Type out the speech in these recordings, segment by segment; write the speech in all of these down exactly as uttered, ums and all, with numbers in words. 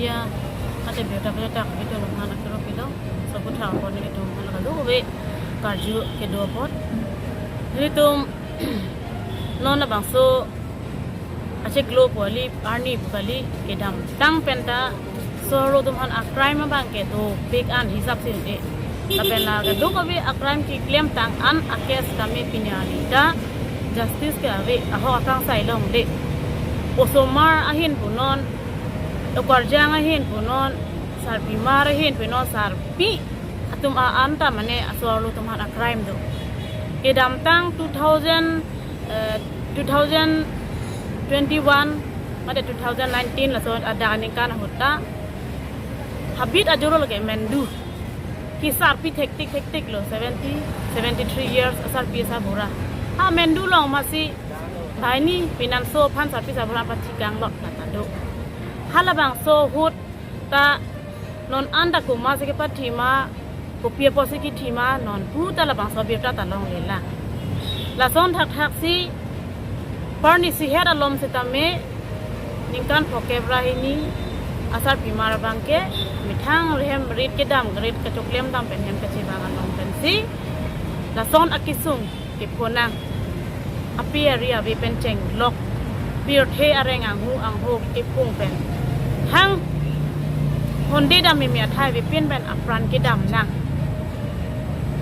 Ya, ate birta pajak video lo mana kiro pilo. So, kutha apot nelitum hala kadokave karju kedo apot. Nelitum non labangso achiklo pu kali, arni pu kali, kedamtang pen ta so-arlo atum aphan a-crime abang ke dopik an hisap si un-e. Lapen la kadokave a-crime keklemtang an a-case tame pini arni ta justice ke ave, ahok akangsai longle. Osomar ahin punon, okarjang ahin punon, sarpimar ahin punon, sarpi atum a-an ta mane so-arlo atum aphan a-crime do. Kedamtang two thousand, eh, two thousand twenty-one mate two thousand nineteen laso adak aningkan ahut ta habit ajoro lake mendu. Ke sarpi thektik thektik lo, seventy, seventy-three years asarpi asarbura. Ha mendu long masi, banghini pinanso aphan sarpi sarbura aphan thikang lot lata do. Halabangso ahut ta non anta komatsi kepathi ma, kopi apotsi kethi ma, non pu ta labangso birta ta longlelang. Lason thakthak si parni sihet alom sitame ningkan phokep ra hini asarpimar abang ke methang rehem rit kedam rit kachoklem dam pen hem kachevang along pensi lason akesung kephonang, api ari ave pen chenglok, pirthe areng anghu angho kepung pen thang honde dam meme athai avepin pen apran kedam nang.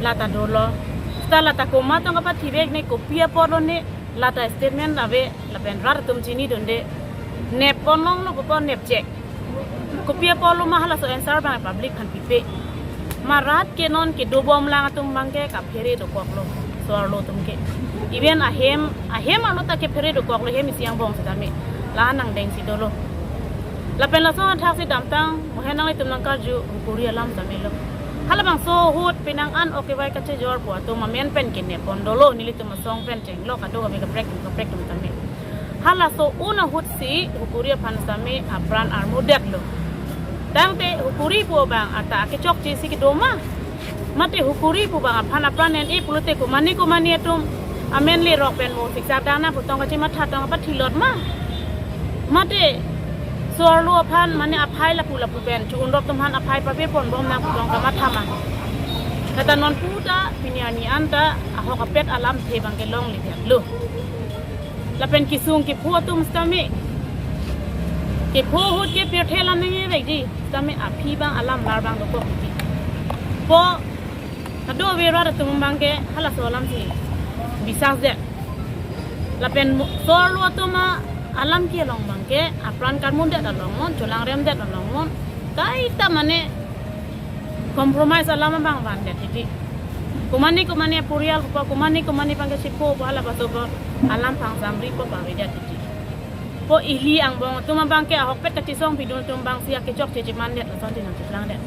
Lata dolo. Seta lata komat tong kapathivek ne, kopi apotlo ne, lata statement ave, lapen rat atum chinidunde. Nep ponlonglo pupo, nepchek. Kopi apotlo ma, halaso answer abang public aphan pipe. Ma rat ke non kedobomlang atum abang ke kaphere dokoklo, so-arlo atum ke. Even ahem, ahem arlo ta kephere dokoklo, hem isi angbong sitame. La nangdengsi dolo. Lapen laso athak si damtang, mohen nanglitum nangkarju, hukuri alam tame lo. Halabangso ahut penang an ok kevai kachejor pu atum amen pen kenep pon dolo, nelitum asong pen chenglok, kadokave kaprek atum kaprek atum tame. Halaso un ahut si hukuri aphan sitame apran armudetlo. Tangte hukuri pu abang ata akechokche si kedo ma? Mate hukuri pu abang aphan apran en-e pulote komane komane atum amen lerok pen mo siksak dana pu tong kachematha tong kapathilot ma? Mate so-arlo aphan mane aphai lapu lapu pen chu-un rok atum aphan aphai pape ponbom nang pu tong kamatha ma? Lata non pu ta pini arni anta ahok apet alamthe abang ke longledetlo. Lapen kesung kepho atum sitame, kepho ahut ke pirthe alam nangji vekji, sitame aphi abang alam lar abang dokok ji. Po kadokave rat atum abang ke halaso alam si bisas det. Lapen mo-, so-arlo atum a-, alam kelong abang ke apran karmundet along non, cholangremdet along non, kaita mane compromise alam abang vandet titi. Komane komane purial ko, komane komane abang ke chepho ko, halabangso ko alam pangsamri po pavedet titi. Po ili angbong atum abang ke ahokpet kachesong pidun atum abang si akechokche chemandet, lason ti nangcheplangdet.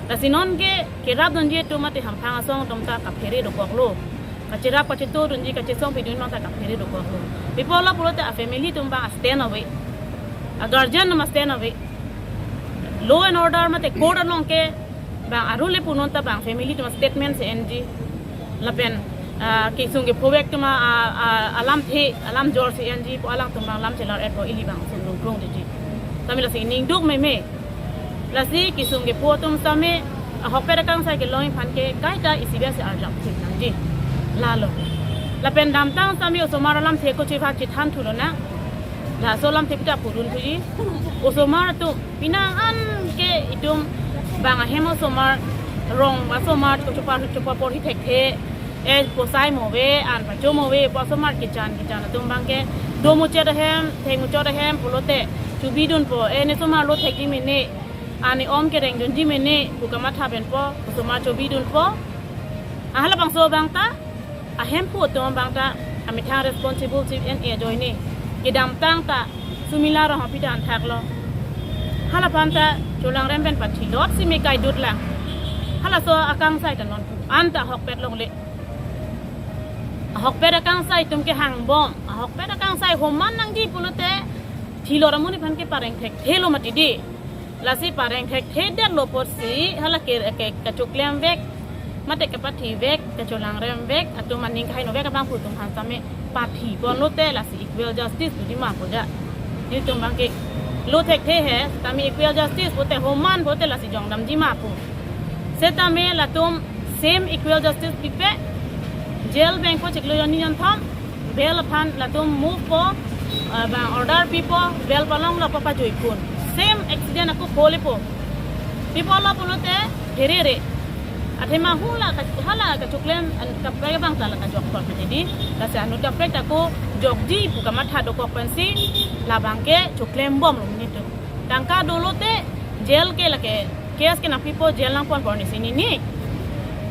Lasi non ke kerapdunji atum mate hamphang asong atum ta kaphere dokoklo. Kacherap kachetodunji kachesong pidun abang ta kaphere dokoklo. Pi apotlo pulote a-family atum abang a-stand ave. A-guardian atum a-stand ave. Law and order mate court along ke bang arule punon ta bang family atum a-statement si enji. Lapen, ah, kesung kephovek atum a, a, a, alamthe, alam jor si enji pu alangtum abang lam chelar-et po, ili abang sung lungkrung diji. Tame lasi ningduk meme. Lasi kesung kepho atum sitame ahokpet akangsai kelongji aphan ke kaita isi bia si arjap thip nangji. Lalo. Lapen damtang sitame osomar alamthe kochi pha chithan thulo na. Laso alamthe pita pudun thuji. Osomar atum penang an ke itum bang ahem osomar, rong asomar, kochopar chopar porhi thekthe, eh, posai mo ave, an pacho mo ave pu osomar kechan kechan atum abang ke do muchot ahem, thek muchot ahem pulote chobidun po, eh, ne somar lo thekji mene, an ne om kerengdunji mene pu kamatha pen po osomar chobidun po. Halabangso abang ta ahemphu atum abang ta amethang responsible si en-e ajoine. Kedamtang ta Sumila Ronghang pi ta anthaklo. Halaphan ta cholangrem pen pathilot si me kaidut lang. Halaso akangsai ta non pu an ta ahokpet longle. Ahokpet akangsai atum ke hangbom, ahokpet akangsai homan nangji pulote thilot amonit aphan ke pareng thekthelo mati di. Lasi pareng thekthedetlo apotsi hala ke, ke, kachoklemvek mate kapathivek, kacholangremvek atum aning kahainovek abang pu atum aphan sitame pathi ponlote lasi equal justice do di ma pu ja. Nelitum abang ke Lo thekthe he, tame equal justice pote homan pote lasi jongdamji ma pu. Setame latum same equal justice pipe, jail bangpo chiklo jonni jonthom, bail aphan latum move po, ah, bang order pipo, bail palonglo pu pajui pun. Same accident ako phole po. Pipo lo pulote herere. Athema hula ka, hala kachoklem, an, kaprek abang ta la kajok thot mati di. Lasi anut kaprek ta ko jokji pu kamatha dokok pensi labang ke choklem bom lo nelitum. Tangka dolote jail ke lake case ke nangpipo, jail nangpon por nisi nini.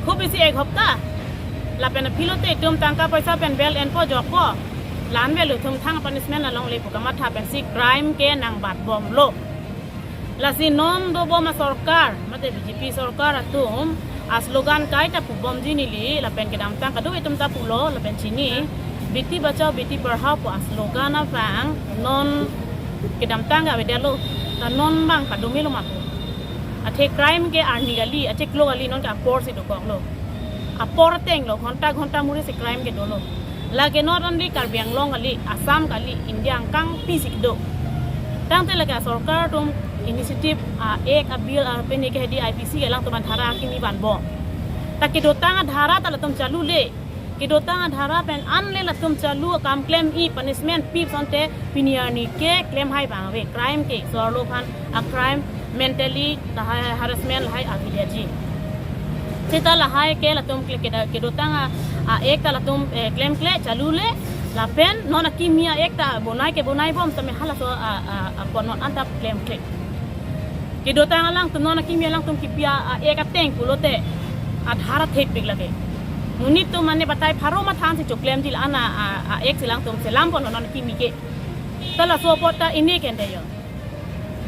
Khub bisi ek hopta. Lapen aphi lote itum tangka poisa pen bail enpo jokpo. La-an bail itum thang punishment alongle pu kamatha pensi crime ke nangbat bomlo. Lasi non dobom asorkar, mate B J P sorkar atum aslogan kaita pubomji neli, lapen kedamtang kadokave atum ta pulo, lapen chini, Beti Bachao Beti Padhao pu aslogan abang non kedamtang avedetlo, ta non bang padome lo ma pu. Athe crime ke arni kali, achiklo kali non ke apor si dokoklo. Apor ateng lo, ghonta ghonta muri si crime ke dolo. Lake not only Karbi Anglong kali, Assam kali, India angkang pisi kedo. Tangte lake asorkar atum initiative, ah, ek a bill, ah, pini ke hedi I P C ke alangtum adhara kimi vanbom. Ta kedotang adhara ta latum chalule. Kedotang adhara pen anle latum chalu akam klem-i punishment pi asonte pini arni ke klem hai bang ave, crime ke so-arlo aphan a crime, mentally lahai harassment lahai avidetji. Seta lahai ke latum kle keda-, kedotang a, a ek ta latum, eh, klemkle chalule, lapen non akimi a ek ta bonai ke bonai bom tame halaso a, a, a pon non anta klemkle. Kedotang alangtum non akimi alangtum kipi a, a ek ateng pulote adhara thepik lake. Monit atum mane batai pharo mathan si choklemji la-an a, a, a ek si alangtum selam pon non akimi ke. Ta laso apot ta ini kente yo.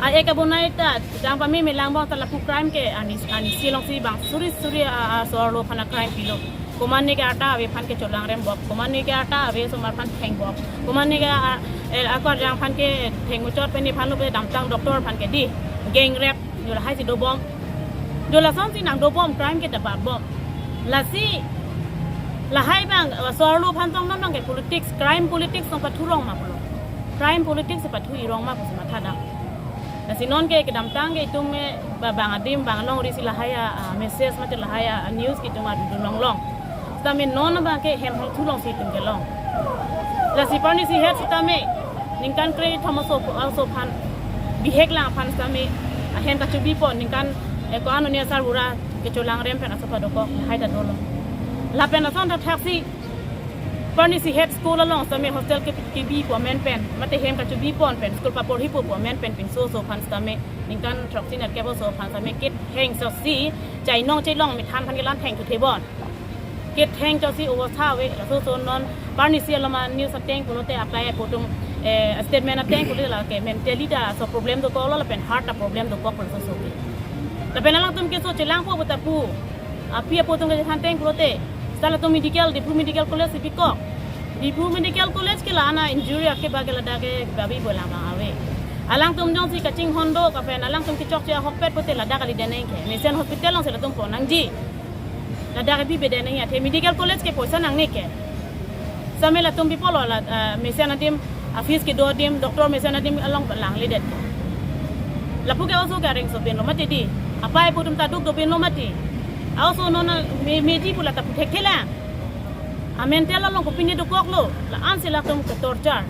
A ek abonai ta jang pame melang bom ta lapu crime ke arni, arnisi alongsi bang suri suri a, a so-arlo aphan a crime pilo. Komatne ke arta ave aphan ke cholangrem bom. Komatne ke arta ave osomar aphan theng bom. Komatne ke a, eh, ako arjang aphan ke theng muchot pen aphan lo pe damtang doctor aphan ke di. Gang rape, jo lahai si dobom. Jo lasonsi nangdobom, crime ke dabat bom. Lasi lahai bang, eh, so-arlo aphan tong non bang ke politics, crime politics tong pathu rong ma pulo. Crime politics pathu irong ma pusi matha dam. Lasi non ke kedamtang ke itum ke ba-, bang adim bang alongri si lahai a, a, message mate lahai a, a, news ke itum adun longlong. Sitame non bang ke hem hong thu alongsi itum kelong. Lasi parnisi het sitame ningkan kre-ithom aso, aso aphan bihek lang aphan sitame ahem kachobi pon ningkan, eh, ko-an oni asarbura kecholangrem pen aso padokok lahai ta dolo. Lapen ason ta thaksi parnisi het school along sitame hostel ke, kebi pu amen pen, mate hem kachobi pon pen, school paporhi pu pu amen pen pinso aso aphan sitame ningkan throksi nerkep aso aphan sitame ketheng chosi, chainong chailong methan aphan kelang theng thuthe bom. Ketheng chosi obostha ave, laso ason non parnisi alama news ateng pulote apply apo atum, eh, statement ateng pulote lake mentally ta so problem dokoklo lapen heart ta problem dokoklo laso aso ke. Lapen alangtum keso chelangpo puta pu. Api apo atum kachethan ateng pulote. Seta latum medical, Diphu Medical College si bikok. Diphu Medical College ke la-an a injury ake ba ke ladak ke babi bolang bang ave. Alangtum jongsi kachinghon do kapen alangtum kechokche ahokpet pote ladak kalidet nangji ke. Mission Hospital alongsi latum pon nangji. Ladak ke bibedet nangji athe Medical College ke poisa nangne ke. Sitame latum pi pulo la, ah, mesen adim, a fees kedo adim, doctor mesen adim along langledet. Lapu ke oso ke areng so binlo mati di. Apai apo atum ta duk do binlo mati. A oso non a me, meji pu la ta pu thekthe lang. A mental along kopine dokoklo, la-an si latum ke torture.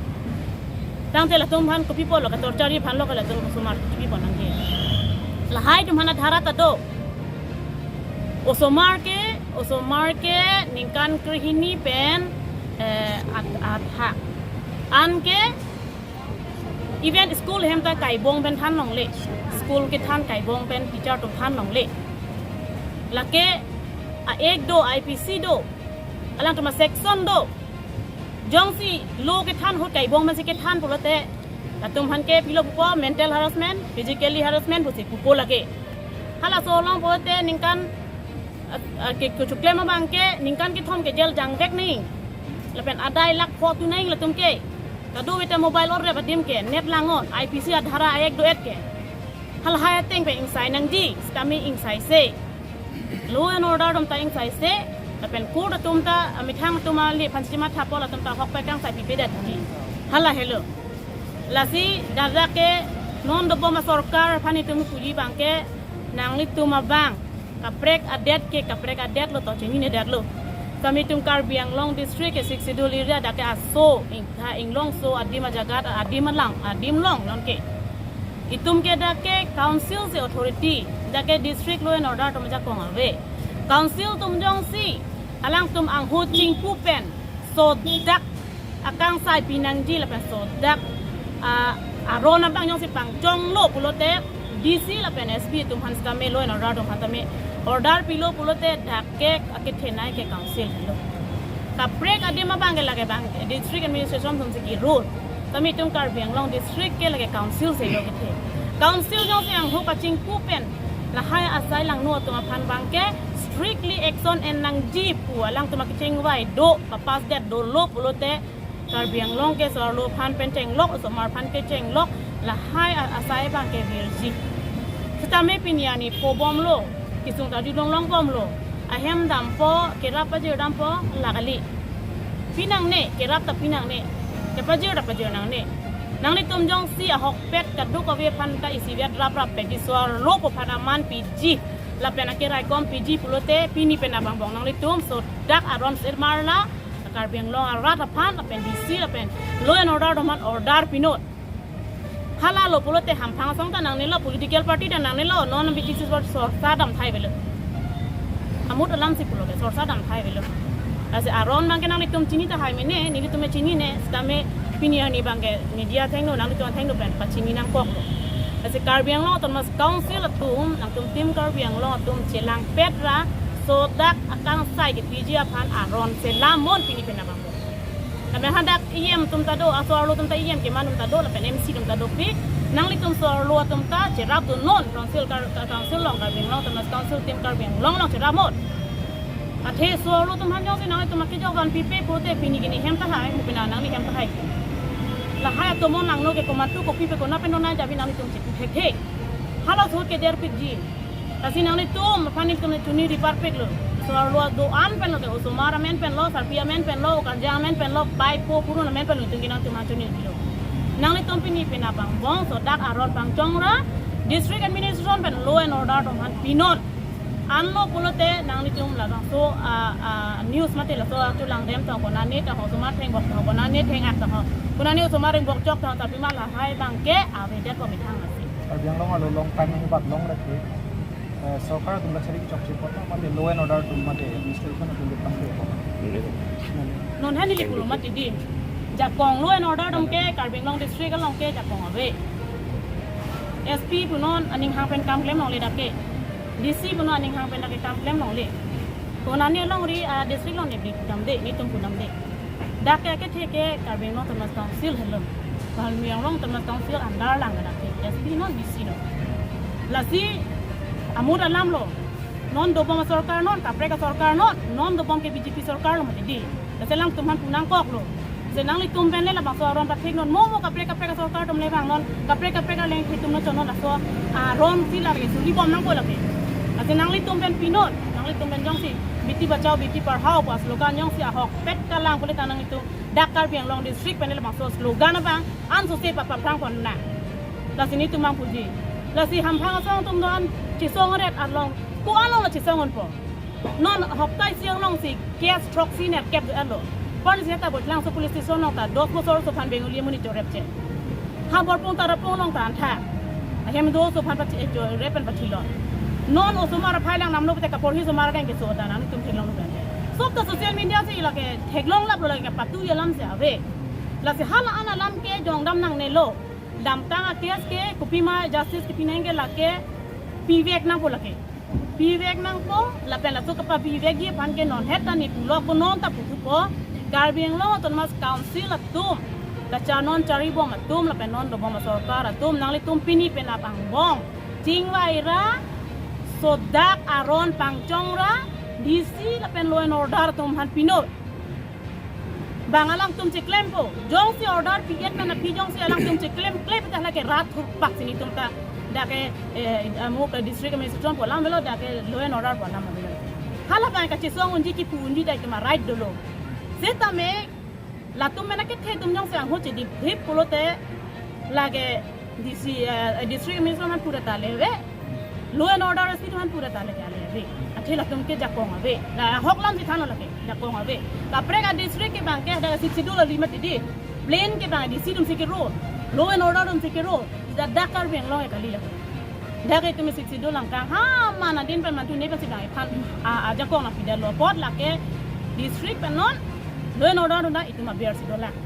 Tangte latum aphan kopi pulo ke torture-ji aphan lo ke latum osomar kopi pon nangji. Lahai atum aphan adhara ta do. Osomar ke, osomar ke ningkan krehini pen, eh, at, athak. Anke even school hem ta kaibong pen than longle. School kethan kaibong pen teacher atum than longle. Lake a ek do, I P C do. Alangtum a section do. Jongsi lo kethan ahut kaibong pensi kethan pulote latum aphan ke pilo pupo, mental harassment, physically harassment pusi pupo lake. Halaso along pulote ningkan, ah, ah, ke, kechoklem abang ke ningkan kethom ke jail jangvek nangji. Lapen adai lakh pho tu nangji latum ke. Kadokave ta mobile orrep adim ke, net langnon, I P C adhara a ek do-et ke. Halahai ateng pen ingsai nangji, sitame ingsaise. Law and order atum ta ingsaise, lapen court atum ta, ah, methang atum aliphan si matha pulo, latum ta ahokpet kangsai pipedet ji. Hala helo. Lasi ladak ke Non dobom asorkar aphan itum puji abangke nanglitum abang kaprek adet ke kaprek adet lo to, chinine adet lo. Sami itum Karbi Anglong district ke Sixth Schedule area dak ke aso ingtha inglongso adim ajagat adim alang adim long non ke. Itum ke dak ke council si authority, dak ke district law and order atum ajakong ave. Council atum jongsi alangtum angho chingpu pen sodak akangsai pinangji lapen sodak, ah, aron abang jongsi pangchonglo pulote D C lapen S P atum aphan sitame law and order atum aphan tame order pilo pulote dak ke akethenei ke council lo. Kaprek adim abang ke lake abang district administration atum si kirul. Tame itum Karbi Anglong district ke lake council si lo kethe. Council jongsi angho kachingpu pen lahai asai langno atum aphan abangke strictly action en nangji pu alangtum akechingvai do, papass det dolo pulote Karbi Anglong ke so-arlo aphan pen chenglok, osomar aphan ke chenglok, lahai a-, asai abangke virji. Sitame pini arni pobomlo, kesung ta judong longbomlo, ahem dampo, kerap pajir dampo, la kali. Pi nangne, kerap ta pi nangne, kepajir ta pajir nangne. Nanglitum jongsi ahokpet kadokave aphan ta isivet raprap pen, so-arlo pu aphan aman piji lapen akeraikom piji pulote pini pen abang bong nanglitum sodak aron sirmar la Karbi Anglong arat aphan lapen D C lapen law and order atum aphan order pinon. Hala lo pulote Hamphang asong ta nangnelo, political party ta nangnelo, non B J P sorsa damthai avelo. Amut alam si pulote sorsa damthai avelo. Lasi aron abangke nanglitum chini tahai mene, nelitum chinine, sitame pini arni abangke media athengno, nanglitum athengno pen pachini nangkoklo. Lasi Karbi Anglong Autonomous Council atum, nangtum tim Karbi Anglong atum chelangpet ra, sodak akangsai kepiji aphan aron selamnon pini pen abang. Lapen hadak E M atum ta do, aso-arlo atum ta E M keman atum ta do, lapen M C atum ta dopik. Nanglitum so-arlo atum ta cherapdunnon, council kar-, ka-, council along Karbi Anglong Autonomous Council tim Karbi Anglong along cherapnon. Athe so-arlo atum aphan jongsi nanglitum akejok van pipe pulote pini ke nehem tahai, mo pini nangnehem tahai. Lahai atum along nangno ke komat tu kopi pe kona pen nonai jabi nanglitum chipu thekthe. Hala ahut kederpikji. Lasi nanglitum aphan itum chuniri parpiklo. So-arlo do-an pen lo, osomar amen pen lo, sarpi amen pen lo, karjang amen pen lo, bai po purun amen pen lo, itum ke nangtum aphan chunirilo. Nanglitum pini pen abang bong sodak aron pangchong ra, district administration pen law and order atum aphan pinon. Anlo pulote nanglitum labangso, ah, ah, news mate laso achu langdem tong konane tong osomar thengbok tong konane thengak tong konane osomar ingbok chok tong tapi ma lahai abangke avedet ko methang asi. Karbi Anglong arlo long time nangbat long rek ke, eh, sorkar atum ta chari chokche apot na, mate law and order atum mate administration atum ke tangke apot. Non hani li pulo mati di. Jakong law and order atum ke Karbi Anglong district along ke jakong ave. S P punon aning hang pen kam klem longle dak ke. D C punon aning hang pen dak ke kam klem longle. Konane longri, ah, district along ne bri pudamde, netum pudamde. Dak ke kethe ke Karbi Anglong Autonomous Council helo. Karbi Anglong Autonomous Council under lang dak ke. S P non, D C non. Lasi amut alam lo. Non dobom asorkar non, kaprek asorkar non, non dobom ke B J P sorkar lo mati di. Lasi alangtum aphan pu nangkoklo. Lasi nanglitum pen le labangso aron patheknon, mo mo kaprek kaprek asorkar atum le vangnon, kaprek kaprek alengthe atum le chonnon laso aron si lake suli bom nangpo lake. Lasi nanglitum pen pinon, nanglitum pen jongsi Beti Bachao Beti Padhao pu slogan jongsi ahokpet kalang pulote nanglitum dak Karbi Anglong district pen le labangso slogan abang ansose pa paphrang pon nang. Lasi netum abang puji. Lasi Hamphang asong atum do-an chesong ret along, ko along lo chesong unpo. Non hopta isi along si case throksi nerkep do-an lo. Pon si ta Bojlangso police station along ta dos bosor so aphan Bengali amonit chorepche. Ha Borpung Tarapung along ta antha. Ahem do so aphan pathi, eh, chorep pen pathilo. Non osomar aphai lang namlo pute kaporhi osomar adeng keso ta nangtum theklong lo pen. Sob ta social media si lake theklong lap lo lake patu alam si ave. Lasi hala an alam ke jongdam nangnelo. Damtang a-case ke kopima justice kepi nang ke lake pivek nangpo lake. Pivek nangpo, lapen laso kapavekji aphan ke non het ta ne pulo ko non ta puthupo. Karbi Anglong Autonomous Council atum, kachanon charibom atum, lapen non dobom asorkar atum, nanglitum pini pen abang bong chingvai ra, sodak aron pangchong ra, D C lapen law and order atum aphan pinon. Bang alangtum cheklempo. Jongsi order piget mana pi jongsi alangtum cheklem klep ta lake rat thurpak si netum ta. Dak ke, eh, amuk ke district administration pu alam avelo, dak ke law and order pu alam avelo. Hala abang kachesong unji kipu unji dai atum a-right dolo. Setame latum mena kethe atum jongsi angho chedip dhip pulote lake D C, eh, district administration aphan pura ta le ave. Law and order si aphan pura ta le ave. Athe latum ke jakong ave. La ahok lam si thanlo lake, jakong ave. Kaprek a-district ke bang ke dak Sixth Schedule ri mati dei. Plain ke bang D C atum si kero. Law and order atum si kero. Dak dak Karbi Anglong ke kali lake. Dak itum Sixth Schedule along kang ha mana din pen mantu ne pen si bang iphan a, a jakong nangpidetlo apot lake district pen non law and order atum dak itum aber si dolang.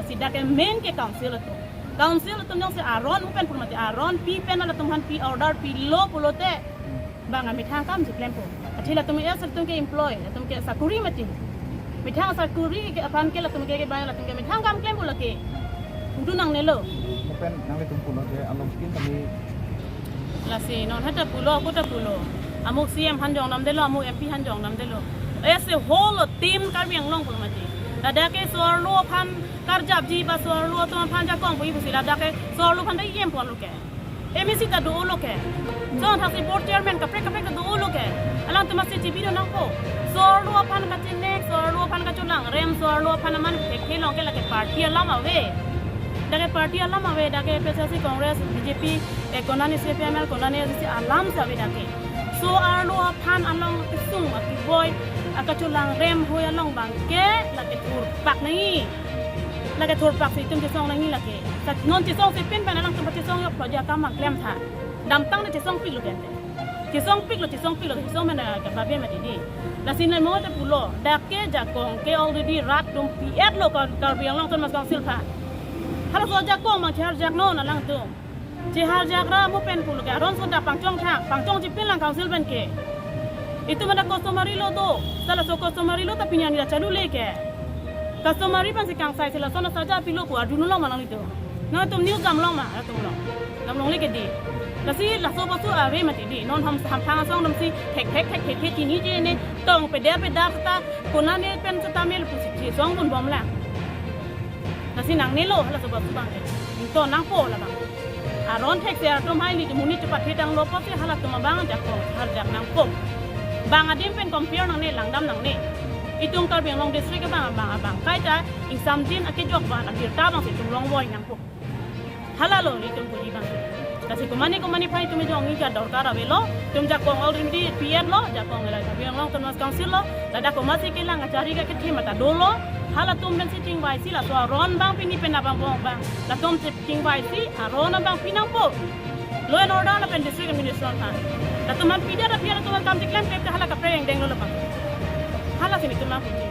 Si dak ke main ke council atum. Council atum jongsi aron pen pur mati, aron pi pen latum aphan pi order pilo pulote bang amethang akam si klempo. Athe latum es latum ke employ, latum ke sakuri mati. Methang sakuri ke aphan ke latum ke, ke bang latum ke methang akam klempo lake. Udu nangnelo. Mo pen nanglitum pulo je along skin kami. Lasi non hata pulo, ako ta pulo. Amuk C M aphan jong namdetlo, amuk M P aphan jong namdetlo. As a whole team Karbi Anglong pur mati. Ladak ke so-arlo aphan karjapji ba so-arlo atum aphan jakong pu-i pusi ladak ke so-arlo aphan ta E M ponlo ke. M A C ta dolo ke. Song thaksi board chairman kaprek kaprek ta dolo ke. Alangtum si chibi do nangpo. So-arlo aphan kachenek, so-arlo aphan kacholangrem, so-arlo aphan aman thekthe long ke lake party alam ave. Dak ke party alam ave, dak ke P H R C Congress, B J P, eh, konane C P I M L, konane A D C alam si ave dak ke. So-arlo aphan along kesung akiboi, akacholangrem hoi along bang ke lake thurpak nangji. Lake thurpak si itum chesong nangji lake. Sa non chesong si pin pen alangtum chesong yok proja akam klem tha. Damtang ne chesongpiklo pen. Chesongpiklo, chesongpiklo, chesong mena ke babe mati dei. Lasi ne mo ta pulo, dak ke jakong ke already rat atum pi-etlo Kar-, Karbi Anglong Autonomous Council aphan. Halaso ajakong mang cheharjak non alangtum. Cheharjak ra mo pen pulo ke aron so dak pangchong tha, pangchongji pinlang council pen ke. Itum ada customary law do, sa laso customary law ta pini arni ta chalule ke. Customary pensi kangsai si lason asaja pilo pu arjulong ma nanglitum. Nangtum news damlong ma, latum long. Damlongle ke dei. Lasi laso pasu ave mati dei. Non ham hamphang asong damsi thek thek thek thek thek chiniji ne tong peder peder ta konane pen setame pusi chesong bunbomlang. Lasi nangnelo halaso pasu bang ke. Ington nangpo labang. Aron thekser atum hai li monit chepathe tanglo apotsi halatum abang jakong harjak nangpo. Bang adim pen compare nangne, langdam nangne. Itum Karbi Anglong district abang abang abang kaita ingsamjin akejok ban abirta bang si itum longvoi nangpo. Halalo itum puji bang. Lasi komane komane aphan itum jongji adorkar avelo, itum jakong already pi-etlo, jakong la Karbi Anglong Autonomous Council lo, ladak komatsi kelang kachari ke kethe mata dolo, halatum pensi chingvaisi laso aron bang pini pen abang bong bang, latum chingvaisi aron abang pi nangpo. Law and order lapen district administration aphan. Latum aphan pidet aphi latum aphan kam chiklem klem ke hala kaprek angdenglo labang. Halasi itum nangpuji.